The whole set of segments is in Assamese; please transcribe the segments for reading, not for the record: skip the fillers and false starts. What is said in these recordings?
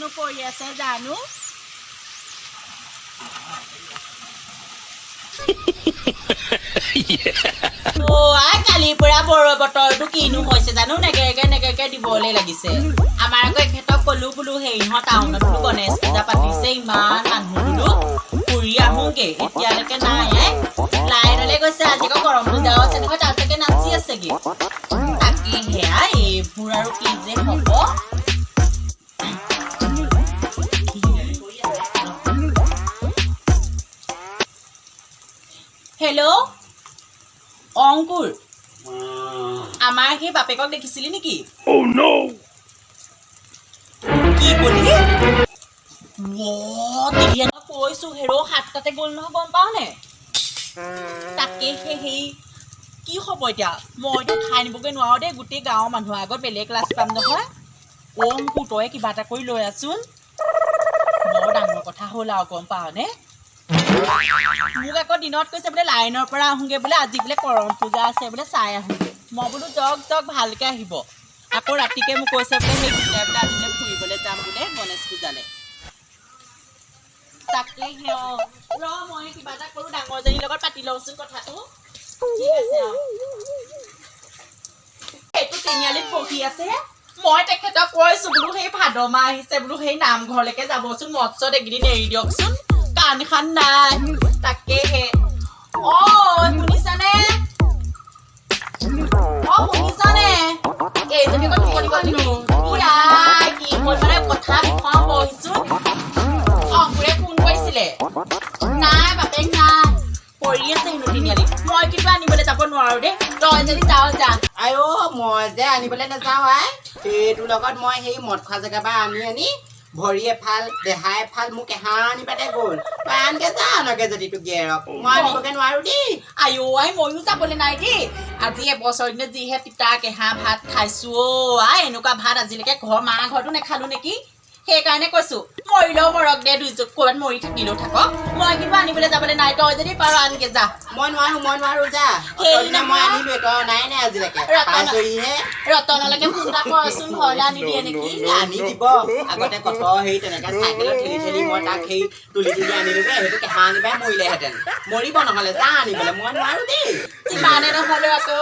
কিনো কৰি আছে জানো। অ' আই, কালিৰ পৰা বতৰটো কিনো হৈছে জানো, নেগেৰেকে নেগেৰেকে দিবলৈ লাগিছে। আমাৰ আকৌ এখেতক ক'লো বোলো, হেৰি নহয়, টাউনত বোলো গণেশ পূজা পাতিছে, ইমান মানুহ, বোলো ফুৰি আহোঁগে। এতিয়ালৈকে নাই। আই, লাইনলৈ গৈছে। আজি আকৌ কৰম পূজাও আছে নহয়, তাত চাগে নাচি আছেগে। তাকে সেয়া, এইবোৰ আৰু কি যে হ'ব। হেল্ল' অংকুৰ, আমাৰ সেই বাপেকক দেখিছিলি নেকি? Oh no! কি কলি? তেতিয়া কৈছো হেৰ', 7টাতে গ'ল নহয়, গম পাৱ নে? তাকে সেই কি হ'ব এতিয়া? মইতো উঠাই আনিবগৈ নোৱাৰো দেই, গোটেই গাঁৱৰ মানুহৰ আগত বেলেগ লাজ পাম নহয়। অংকুৰ, তই কিবা এটা কৰি লৈ আচোন। বৰ ডাঙৰ কথা হ'ল আৰু, গম পাৱনে? মোক আকৌ দিনত কৈছে বোলে লাইনৰ পৰা আহোঁগে বোলে, আজি বোলে কৰম পূজা আছে বোলে, চাই আহোঁগে। মই বোলো যাওক যাওক, ভালকে আহিব। আকৌ ৰাতিকে মোক কৈছে বোলে সেই দুটাই বোলে আজি বোলে ফুৰিবলৈ যাম বোলে গণেশ পূজালে। তাকে হে, অ ৰ, মই কিবা এটা কৰোঁ, ডাঙৰজনীৰ লগত পাতি লওঁচোন কথাটো। ঠিক আছে। অ, সেইটো তিনিআলিত বহি আছে। মই তেখেতক কৈছো বোলো, সেই ভাদ মাহ আহিছে বোলো, সেই নামঘৰলৈকে যাবচোন, মদ চদ এইকেইদিন এৰি দিয়কচোন। কাণ খান নাই। তাকেহে। অ শুনিছানে? অ শুনিছানে? এইজনী আকৌ টোপনি গ'ল নেকি? আই, কি হ'ল মানে, কথা বিষয় বহিছো। অংকুৰে ফোন কৰিছিলে। নাই, বাপেক নাই, পৰি আছে হেনো তিনিআলিত। মই কিন্তু আনিবলৈ যাব নোৱাৰো দেই, তই যদি যাও যা। আই অ, মই যে আনিবলৈ নাযাওঁ আই। সেইটোৰ লগত মই সেই মদ খোৱা জেগাৰ পৰা আনি আনি ভৰি এফাল দেহা এফাল মোক কেঁহা আনি পাতে গ'ল। তই আনগে যা, আনগে যদি তোক গিয়েৰক, মই আনিবগে নোৱাৰো দেই। আইঅ আই, ময়ো যাবলৈ নাই দেই। আজি এবছৰ দিনত যিহে তিতা কেঁহা ভাত খাইছো। অ' আই, এনেকুৱা ভাত আজিলৈকে ঘৰ মা ঘৰতো নেখালো নেকি? সেইকাৰণে কৈছো, মৰিলেও মৰক দে, দুইযোগ ক'ৰবাত মৰি থাকিলেও থাকক। মই কিন্তু আনিবলৈ যাবলৈ নাই, তই যদি পাৰ আনগে যা। মই নোৱাৰো, মই নোৱাৰো, যা। সেই অতদিনে মই নহয়। আনিলোৱে, তই নাই নাই আজিলৈকে। ৰতন- পাইছহিহে। ৰতনলৈকে ফোন এটা কৰচোন, ঘৰলৈ আনি দিয়ে নেকি। আনি দিব। আগতে কত হেৰি তেনেকে চাইকেলত ঠেলি ঠেলি মই তাক সেই তুলি তুলি আনিলোগে। সেইটো কেঁহা আনিবাই মৰিলেহেঁতেন। মৰিব নহ'লে, যা আনিবলৈ, মই নোৱাৰো দেই। যিমানে নহ'লেও আকৌ,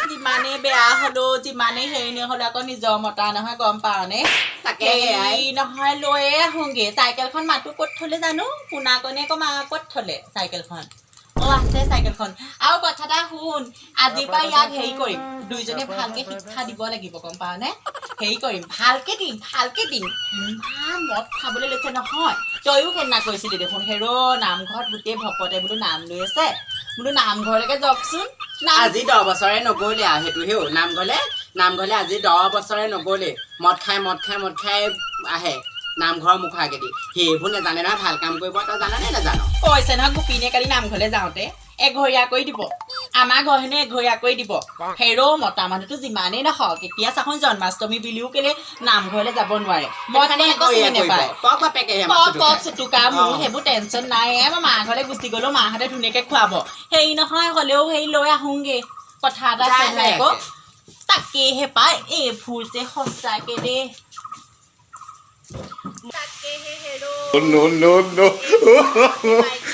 যিমানেই বেয়া হ'লেও, যিমানেই হেৰি নহ'লেও আকৌ নিজৰ মতা নহয়, গম পাৱনে? তাকে আই। হেৰি নহয়, লৈয়ে আহোঁগে চাইকেলখন। মাতো ক'ত থ'লে জানো? পোনাকণে আকৌ মা ক'ত থ'লে চাইকেলখন? অ আছে চাইকেলখন। আৰু কথা এটা শুন, আজিৰ পৰা ইয়াক হেৰি কৰিম, দুইজনে ভালকে শিক্ষা দিব লাগিব, গম পাৱনে? হেৰি কৰিম, ভালকে দিম, ভালকে দিম। ইমান মদ খাবলৈ লৈছে নহয়। তয়ো সেইদিনা কৈছিলি দেখোন, হেৰ' নামঘৰত গোটেই ভকতে বোলো নাম লৈ আছে বোলো, নামঘৰলৈকে যাওকচোন নাম। আজি 10 বছৰে নগ'লে আৰু সেইটো হেও নামঘৰলে। নামঘৰলে আজি 10 বছৰে নগ'লে। মদ খাই মদ খাই মদ খাই আহে নামঘৰৰ মুখৰ আগেদি। সেইবোৰ নাজানে নহয় ভাল কাম কৰিব। তই জাননে নাজান? কৈছে নহয় গোপিনীয়ে কালি নামঘৰলৈ যাওঁতে, এঘৰীয়া কৰি দিব আমাৰ ঘৰ হেনো, এঘৰীয়া কৰি দিব। হেৰৌ, মতা মানুহটো যিমানেই নাখাওক, এতিয়া চাখোন জন্মাষ্টমী বুলিও কেলে নামঘৰলৈ যাব নোৱাৰে? মই সেইকাৰণে একো চিনি এঘৰীয়া কৰিব। নাপায়। কওক বাপেকেহে। কওক কওক চুটুকা, মোৰ অ। সেইবোৰ টেনচন নাই। মই মা ঘৰলৈ গুচি গ'লেও মাহঁতে ধুনীয়াকে খুৱাব। হেৰি নহয়, হ'লেও হেৰি লৈ আহোঁগে, কথা এটা আছে নহয় আকৌ। তাকেহে পাই, এইবোৰ যে সঁচাকে দেই। তাকেহে হেৰৌ। No, no, no. মাইকী